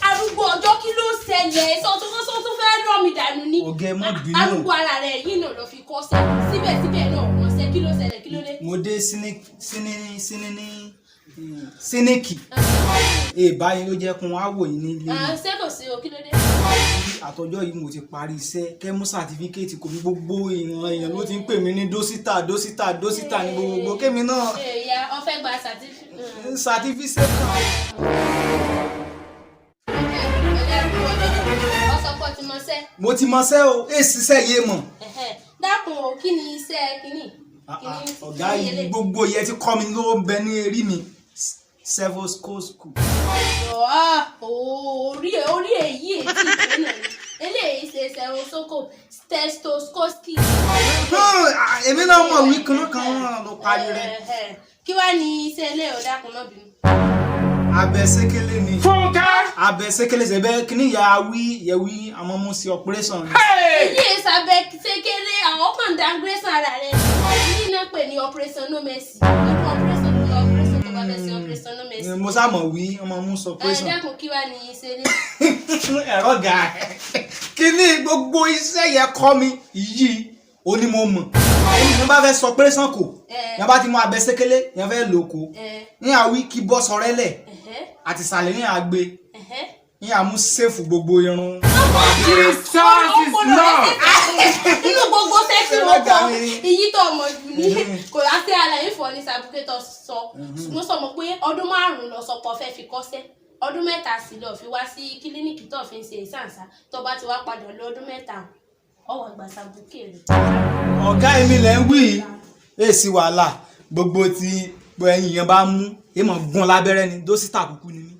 Arúgbó ọjọ́, kí ló ṣẹlẹ̀? Sọ tún fẹ́ rọ̀ mí dànù ni. Ọ̀gá, ẹ má bínú. Arúgbó ara rẹ̀ yìí náà lọ fi kọ́ṣẹ́, síbẹ̀síbẹ̀ náà wọ́n ṣe. Kí ló ṣẹlẹ̀? Kí ló dé? Mo dé síní síní síní ní síníkì èèbáyìí ló jẹ́ kún wá wò yín nílé. Ah, ṣé kò sí o? Kí ló dé? Àtọjọ́ yìí mo ti parí iṣẹ́ kẹ́mú certificate kò ní. Gbogbo èèyàn èèyàn ló ti ń pè mí ní dósítà, dósítà, dósítà ní gbogbo kémi náà. Èèyà ọ fẹ́ gba certificate. Certificate. Ọsọpọ̀ ti mọṣẹ́. Mo ti mọṣẹ́ o, èsì iṣẹ́ yé mọ̀. Dákun o, kí ni iṣẹ́ kínní? Ọ̀gá yìí, gbogbo yẹn ti kọ́ mi ló ń bẹ ní erí mi, stethoscope. Orí èyí ètí ìpè náà ni eléyìí ṣe stethoscope, stethoscope. Èmi náà mọ̀ wí kan kan náà ló parí rẹ̀. Kí wàá ní iṣẹ́ ilé o? Dákun, má bínú. Abẹ́sẹ́kẹ́lé ni. Fúnkẹ́. Abẹ́sẹ́kẹ́lé ṣẹbẹ́ kíní ya wí yẹ wí àwọn ọmọ sí operation ni. Èyí ìsàbẹ̀ kékeré, àwọn kan downgrade ara rẹ̀. Èyí náà pè ní operation no mercy. Irú operation tó operation tó bá fẹ́ ṣe, operation no mercy. Mo sá mọ̀ wí ọmọ mú sọ Ẹ operation. dákun, kí wàá ní iṣẹ́ ilé? Ẹ̀rọ gà kíní gbogbo iṣẹ́ yẹn kọ́ mi yìí ó ní mo mọ̀. Ẹni tí wọ́n bá fẹ́ sọ operation kò yẹn bá ti mú abẹ́sẹ́kẹ́lé yẹn fẹ́ lò kó ní àwí kí bọ́ sọrẹ́lẹ̀ àti ìsàlẹ̀ ní àgbé ní àmú sèfù gbogbo irun. Jesus is Lord. Nínú gbogbo sẹ́tì mo kọ́ èyí tó ọmọ jù ní kò wá sí àlàyé fún ọ ní sàbùkẹ́tọ̀ sọ. Ṣùgbọ́n sọ mọ̀ pé ọdún 5 lọ sọpọ̀ fẹ́ fi kọ́ṣẹ́, ọdún 3 sí lọ fi wá sí kílíníkì tó fi ń ṣe ìsànsá. Tó bá ti wá padà lọ ọdún 3, ọwọ́ ìgbà sàbùkẹ́ rẹ̀. Ọ̀gá èmi lẹ̀ ń wí èsì wàhálà gbogbo tí ẹ̀yìn yẹn bá mú èèmọ̀ gún lábẹ́rẹ́ ni. Dósítà kúkú ni mí.